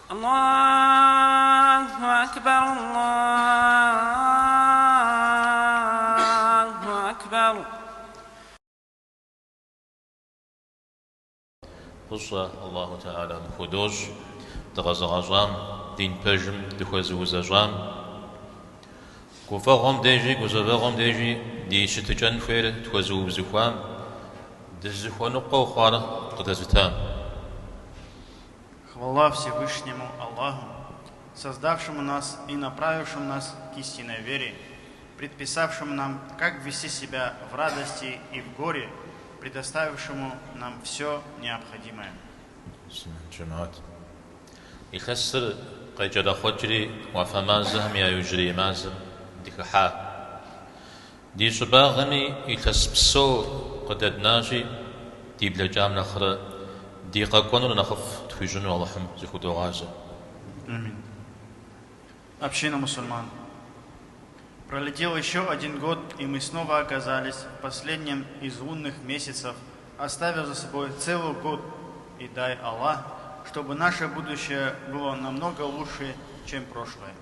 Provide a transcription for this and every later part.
Аллаху акбар, Аллаху акбар. Фӏыщӏэ Аллаху Тэхьэлам худощӏ, дыкъэзыгъэщӏам, дин пэжым дыхуэзыузэщӏам. Гуфӏэгъуэм дежи гузэвэгъуэм дежи ди щытыкӏэн хуейр тхуэзыубзыхуам, дызыхуэныкъуэу хъуар къыдэзытам. Хвала Всевышнему Аллаху, создавшему нас и направившему нас к истинной вере, предписавшему нам, как вести себя в радости и в горе, предоставившему нам все необходимое. Джэмэхьэт. Илъэсыр къекӏэрэхъуэкӏри уафэ мазэхэм я иужьрей мазэм дыхыхьа. Ди щӏыбагъми илъэс псо къыдэднащи, ди блэкӏам нэхърэ ди къэкӏуэнур нэхъыфӏ тхуищӏыну Алыхьым зыхудогъазэ. Амин. Община мусульман. Пролетел еще один год, и мы снова оказались в последнем из лунных месяцев, оставив за собой целый год. И дай Аллах, чтобы наше будущее было намного лучше, чем прошлое.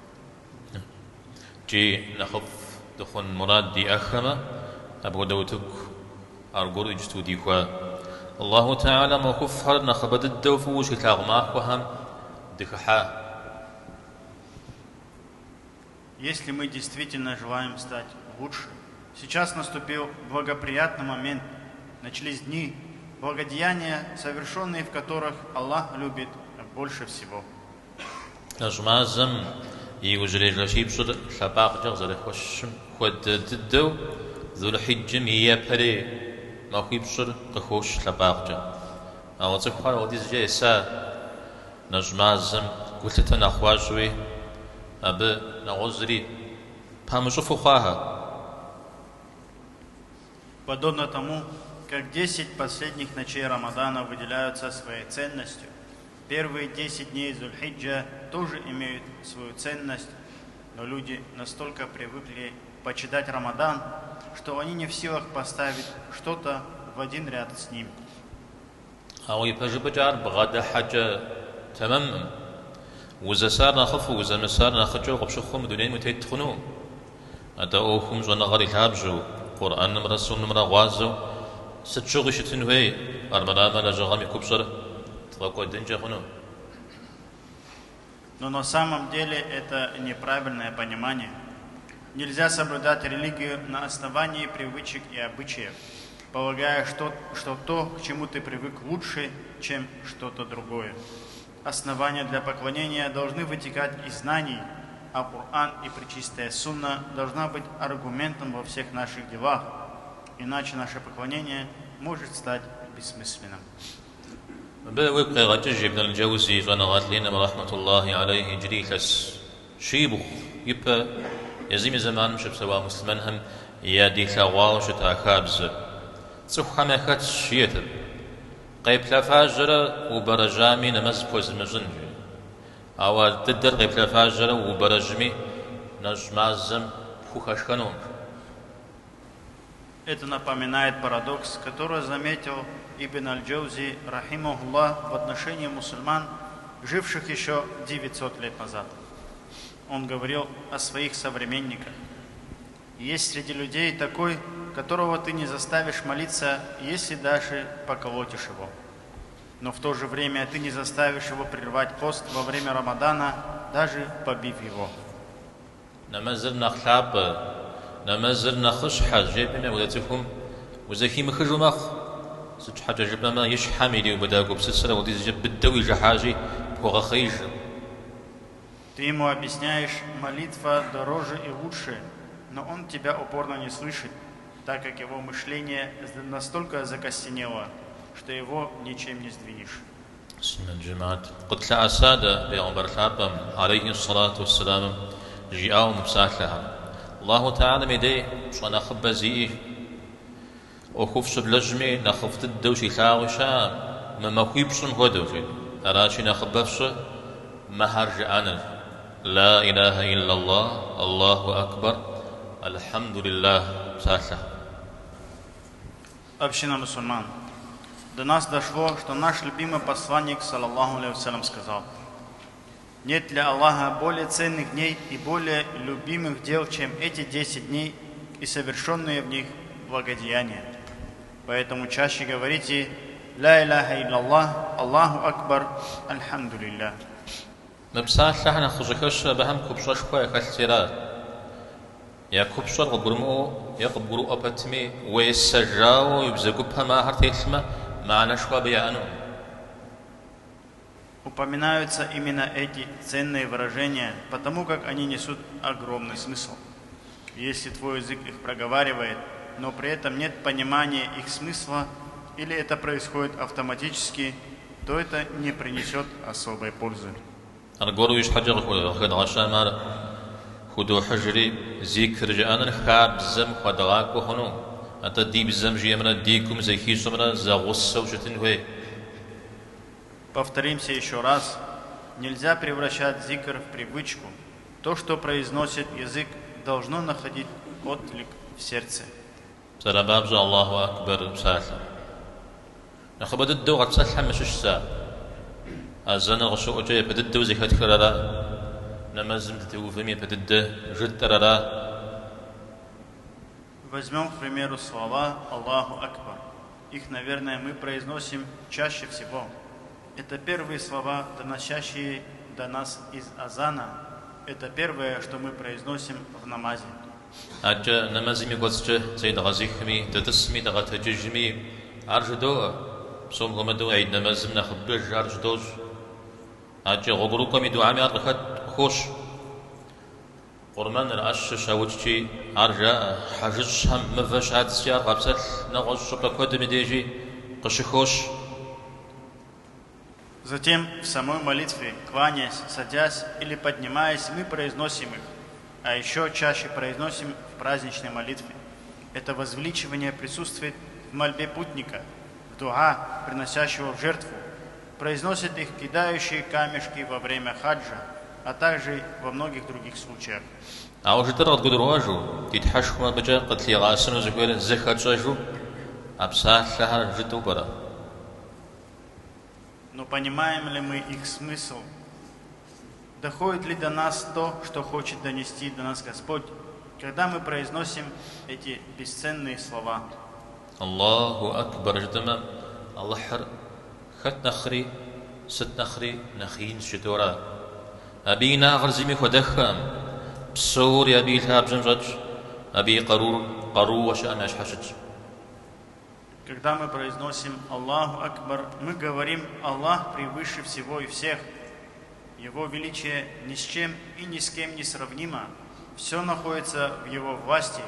Икӏи нэхъыфӏ дыхъун мурад диӏэххэмэ, апхуэдэ утыку аргуэру иджысту дихуа. Аллаху Тэхьэлам ӏуэхуфӏхэр нэхъыбэ дыдэу фӏыуэ щилъагъу махуэхэм дыхыхьа. Если мы действительно желаем стать лучше, сейчас наступил благоприятный момент, начались дни, благодеяния, совершенные в которых Аллах любит больше всего. Нэщӏ мазэм и иужьрей жэщипщӏыр лъапӏагъкӏэ къызэрыхэщым хуэдэ дыдэу Зулхьиджэм и япэрей махуипщӏыр къыхощ лъапӏагъкӏэ. Ауэ цӏыхухэр апхуэдизкӏэ еса нэщӏ мазэм гулъытэ нэхъ хуащӏуи, абы нэгъуэщӏ зыри памыщӏыфу хъуахэ. Подобно тому, как 10 последних ночей Рамадана выделяются своей ценностью, первые 10 дней Зульхиджа тоже имеют свою ценность, но люди настолько привыкли почитать Рамадан, что они не в силах поставить что-то в один ряд с ним. Ауэ ипэжыпӏэкӏэ ар бгъэдыхьэкӏэ тэмэмкъым. Узэсар нэхъыфӏу, узэмысар нэхъыкӏэу къыпщыхъуу мы дунейм утет хъунукъым. Атӏэ ӏуэхум щӏэныгъэр и лъабжьэу, Къурӏэнымрэ суннэмрэ гъуазэу сыт щыгъуи щытын хуей, армырамэ лэжьыгъэм и купщӏэр тфӏэкӏуэдынкӏэ хъуну. Но на самом деле это неправильное понимание. Нельзя соблюдать религию на основании привычек и обычаев, полагая, что то, к чему ты привык, лучше, чем что-то другое. Основания для поклонения должны вытекать из знаний, а Коран и пречистая сунна должна быть аргументом во всех наших делах, иначе наше поклонение может стать бессмысленным. Мыбы уигу къегъэкӏыж Ибн аль-Джэузи щӏэныгъэлӏ иным рахьмэтуллахи алейхи иджыри илъэс щибгъу ипэ езым и зэманым щыпсэуа муслъымэнхэм ядилъэгъуауэ щыта хабзэр. Цӏыхухэм яхэтщ, жиӏэрт абы. Къеплъэфажьэрэ убэрэжьами нэмэз пхуэзымыщӏын, жи. Ауэ ар дыдэр къеплъэфажьэрэ убэрэжьми нэщӏ мазэм пхухэшхэнукъым. Это напоминает парадокс, который заметил Ибн Аль-Джаузи, рахимахуллах, в отношении мусульман, живших еще 900 лет назад. Он говорил о своих современниках. Есть среди людей такой, которого ты не заставишь молиться, если даже поколотишь его. Но в то же время ты не заставишь его прервать пост во время Рамадана, даже побив его. Нэмэзыр нэхъ лъапӏэ, нэмэзыр нэхъыщхьэ жепӏэми апхуэдэ цӏыхум узэхимыхыжу мэхъу. Сыт щхьэкӏэ жыпӏэмэ, и щхьэм ириубыда гупсысэр апхуэдизкӏэ быдэу ижыхьащи, пхуэгъэхъеижкъым. Ты ему объясняешь, молитва дороже и лучше, но он тебя упорно не слышит, так как его мышление настолько закостенело, что его ничем не сдвинешь. Муслъымэн джэмэхьэт, къытлъэӏэса дэ Бегъымбар лъапӏэм, алейхи сэлату уэсселамым, жиӏауэ мы псалъэхэр. Аллаху Тэхьэлам и дей пщӏэ нэхъыбэ зиӏи, ӏуэхуфӏ щыблэжьми нэхъыфӏ дыдэу щилъагъуи щыӏэкъым, мы махуипщӏым хуэдэу, жи. Аращи, нэхъыбэ фщӏы мыхэр жыӏэныр. Ла илахэ иллаллах, Аллаху акбар, Алхьэмдулиллах псалъэхэр. Община мусульман. До нас дошло, что наш любимый посланник, саллаллаху алейхи вассалям, сказал: Нет для Аллаха более ценных дней и более любимых дел, чем эти 10 дней и совершенные в них благодеяния. Поэтому чаще говорите «Ля иляха илляллах, Аллаху акбар, альхамдулиллях». Мы псалъэхэр нэхъ къыщӏыхэщыр абыхэм купщӏэшхуэ яхэлъти ара. Я купщӏэр къыбгурымыӏуэу е къыбгурыӏуэ пэтми, уесэжауэ уи бзэгупэм ахэр телъмэ, мыхьэнэшхуэ абы яӏэнукъым. Упоминаются именно эти ценные выражения, потому как они несут огромный смысл. Если твой язык их проговаривает, но при этом нет понимания их смысла, или это происходит автоматически, то это не принесет особой пользы. Аргуэру ищхьэкӏэ къыхэдгъэщам ар худохьыжри, зикр жыӏэныр хабзэм хуэдгъакӏуэ хъуну, атӏэ ди бзэм жиӏэмрэ ди гум зэхищӏэмрэ зэгъусэу щытын хуей. Повторимся еще раз, нельзя превращать зикр в привычку. То, что произносит язык, должно находить отклик в сердце. Псалъэм папщӏэ Аллаху акбар псалъэр. Нэхъыбэ дыдэу къэтпсэлъхэм ящыщщ ар. Азэныр къыщыӏукӏэ япэ дыдэу зэхэтхыр ара, нэмэзым дытеувэми япэ дыдэ жытӏэр ара. Возьмем, к примеру, слова «Аллаху Акбар». Их, наверное, мы произносим чаще всего. Это первые слова, доносящие до нас из азана. Это первое, что мы произносим в намазе. Адэкӏэ нэмэзым и кӏуэцӏкӏэ зедгъэзыхми, дытӏысми, дыкъэтэджыжми, ар жыдоӏэ. Псом хуэмыдэу гьид нэмэзым нэхъыбэж ар щыдощӏ. Адэкӏэ гъуэгурыкӏуэм и дугьэми ар къыхэт, къыхощ. Къурмэныр ӏэщыр щаукӏкӏи ар жаӏэ, хьэжыщӏхэм мывэ щадзкӏи ар къапсэлъ, нэгъуэщӏ щӏыпӏэ куэдым и дежи къыщыхощ. Затем в самой молитве, кланяясь, садясь или поднимаясь, мы произносим их, а еще чаще произносим в праздничной молитве. Это возвеличивание присутствует в мольбе путника, в дуа, приносящего в жертву. Произносят их кидающие камешки во время хаджа, а также во многих других случаях. Ауэ жытӏэр къыдгурыӏуэжу, ди Тхьэшхуэм абыкӏэ къытлъигъэӏэсыну зыхуейр зыхэтщӏэжу а псалъэхэр жытӏэу пӏэрэ? Но понимаем ли мы их смысл? Доходит ли до нас то, что хочет донести до нас Господь, когда мы произносим эти бесценные слова? Аллаху акбар жытӏэмэ, Алыхьыр хэт нэхъри, сыт нэхъри нэхъ инщ жытӏэу ара. Абы и инагъыр зыми хуэдэххэкъым, псори абы и лъабжьэм щӏэтщ, абы и къарур къарууэ щыӏэм ящхьэщытщ. Когда мы произносим «Аллаху Акбар», мы говорим «Аллах превыше всего и всех». Его величие ни с чем и ни с кем не сравнимо. Все находится в Его власти.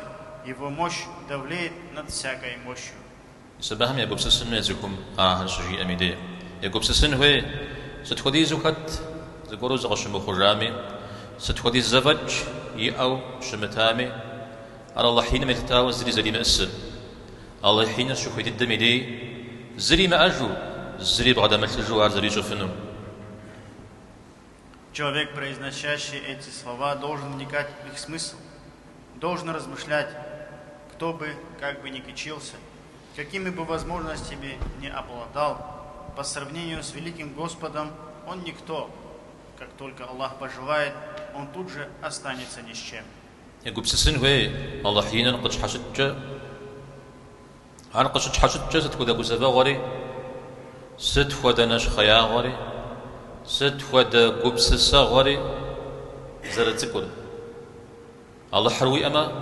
Его мощь давлеет над всякой мощью. Мис абыхэм егупсысын хуей цӏыхум ахэр щыжиӏэм и дей. Егупсысын хуей, сыт хуэдизу хэт зыгуэру зыкъыщымыхъужами, сыт хуэдиз зэфӏэкӏ иӏэу щымытами, ар Алыхь иным елъытауэ зыри зэримыӏысыр. Алыхь иныр щыхуей дыдэм и дей зыри имыӏэжу, зыри бгъэдэмылъыжу ар зэрищӏыфынур. Человек, произносящий эти слова, должен вникать в их смысл, должен размышлять, кто бы, как бы ни кичился, какими бы возможностями ни обладал, по сравнению с великим Господом он никто. Как только Аллах пожелает, он тут же останется ни с чем. Егупсысын хуей Алыхь иныр къытщхьэщыткӏэ, ар къыщытщхьэщыткӏэ сыт хуэдэ гузэвэгъуэри, сыт хуэдэ нэщхъеягъуэри, сыт хуэдэ гупсысэгъуэри зэрыцӏыкӏур. Алыхьыр уиӏэмэ,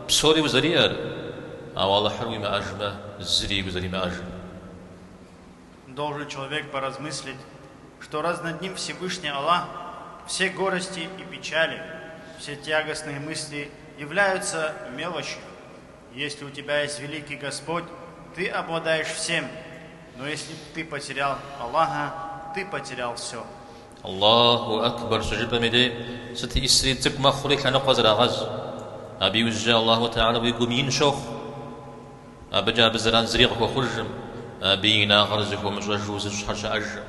псори узэриӏэр, ауэ Алыхьыр уимыӏэжмэ, зыри узэримыӏэжыр. Должен человек поразмыслить, что раз над ним Всевышний Аллах, все горести и печали, все тягостные мысли являются мелочью. Если у тебя есть великий Господь, ты обладаешь всем, но если ты потерял Аллаха, ты потерял все. Аллаху акбар щыжыпӏэм и дей сыт иӏысри цӏыкӏу мэхъури лъэныкъуэ зрагъэз. Абы иужькӏэ Аллаху Тэхьэлэ уи гум ин щохъу. Абыкӏэ абы зэран зыри къыхуэхъужкъым, абы и инагъыр зыхомыщӏэжу узыщӏхэр щыӏэжкъым.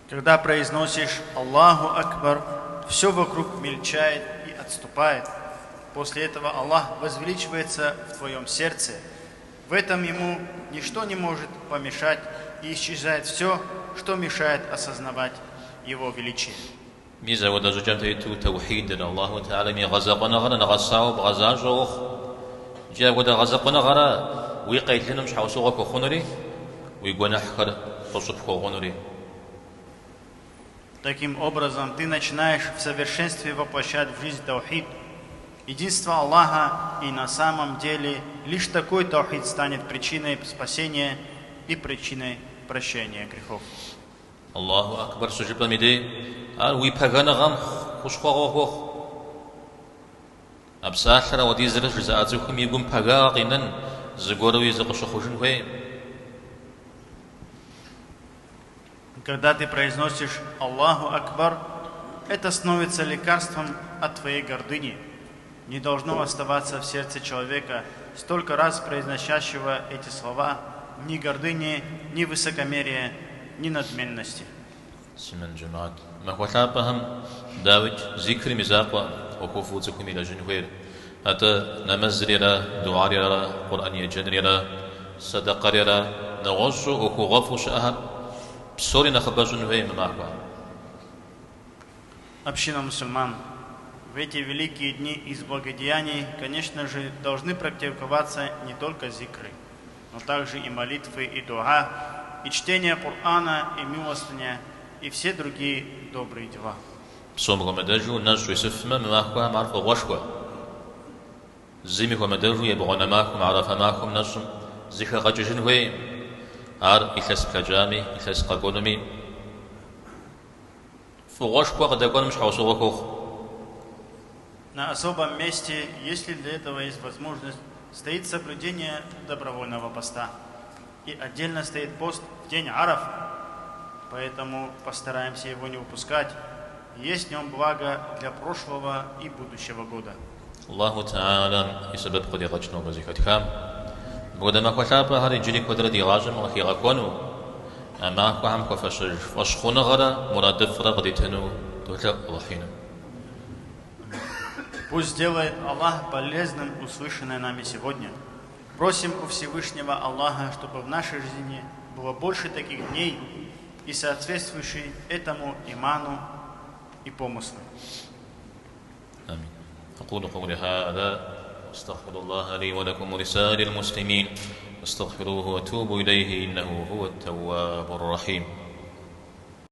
Когда произносишь «Аллаху Акбар», все вокруг мельчает и отступает. После этого Аллах возвеличивается в твоем сердце. В этом ему ничто не может помешать, и исчезает все, что мешает осознавать Его величие. Мис апхуэдэ щӏыкӏэм тету тэухьидыр, Аллаху Тэхьэлам и гъэзэкъуэныгъэр нэгъэсауэ бгъэзащӏэ уохъу. Икӏи апхуэдэ гъэзэкъуэныгъэра уи къелыным щхьэусыгъуэ хуэхъунури, уи гуэныхьхэр къыщӏыпхуэгъунури. Таким образом, ты начинаешь в совершенстве воплощать в жизнь таухид, единство Аллаха, и на самом деле лишь такой таухид станет причиной спасения и причиной прощения грехов. Аллаху Акбар щыжыпӏэм и дей ар уи пагэныгъэм хущхъуэгъуэ хуохъу. А псалъэр ауэдизрэ жызыӏа цӏыхум и гум пагагъэ къинэн, зыгуэруи зыкъыщыхъужын хуейкъым. Когда ты произносишь «Аллаху Акбар», это становится лекарством от твоей гордыни. Не должно оставаться в сердце человека, столько раз произносящего эти слова, ни гордыни, ни высокомерия, ни надменности. Муслъымэн жэмыхьэт. Махуэ лъапӏэхэм, дауикӏ, зикрым и закъуэкъым ӏуэхуфӏу цӏыхум илэжьын хуейр. Атӏэ нэмэзри ара, дугьэри ара, Къурӏэн еджэнри ара, сэдэкъэри ара, нэгъуэщӏу ӏуэхугъуэфӏу щыӏэхэр псори нэхъыбэ щӏын хуей мы махуэхэм. Община мусульман, в эти великие дни из благодеяний, конечно же, должны практиковаться не только зикры, но также и молитвы, и дуа, и чтение Корана, и милостыня, и все другие добрые дела. Псом хуэмыдэжу нэщӏ уисыфмэ, мы махуэхэм ар фӏыгъуэшхуэ. Зыми хуэмыдэжу ебгъуанэ махуэм, Арэфэ махуэм нэщӏым зыхэгъэкӏыжын хуейкъым. Ар илъэс блэкӏами, илъэс къэкӏуэнуми фӏыгъуэшхуэ къыдэкӏуэным щхьэусыгъуэ хуохъу. На особом месте, если для этого есть возможность, стоит соблюдение добровольного поста. И отдельно стоит пост в день Арафа. Поэтому постараемся его не упускать. Есть в нем благо для прошлого и будущего года. Аллаху Тэхьэлам и сэбэп къыдигъэкӏ нобэ зэхэтхам. Мыпхуэдэ махуэ лъапӏэхэр иджыри куэдрэ ди гъащӏэм къыхигъэхуэну, а махуэхэм хуэфэщэж фӏэщхъуныгъэрэ мурадыфӏрэ къыдитыну долъэӏу Алыхь Иным. Пусть сделает Аллах полезным услышанное нами сегодня. Просим у Всевышнего Аллаха, чтобы в нашей жизни было больше таких дней и соответствующей этому иману и помыслу. آمين. أقول قولي هذا وأستغفر الله لي ولكم ولسائر المسلمين استغفروه وتوبوا إليه إنه هو التواب الرحيم.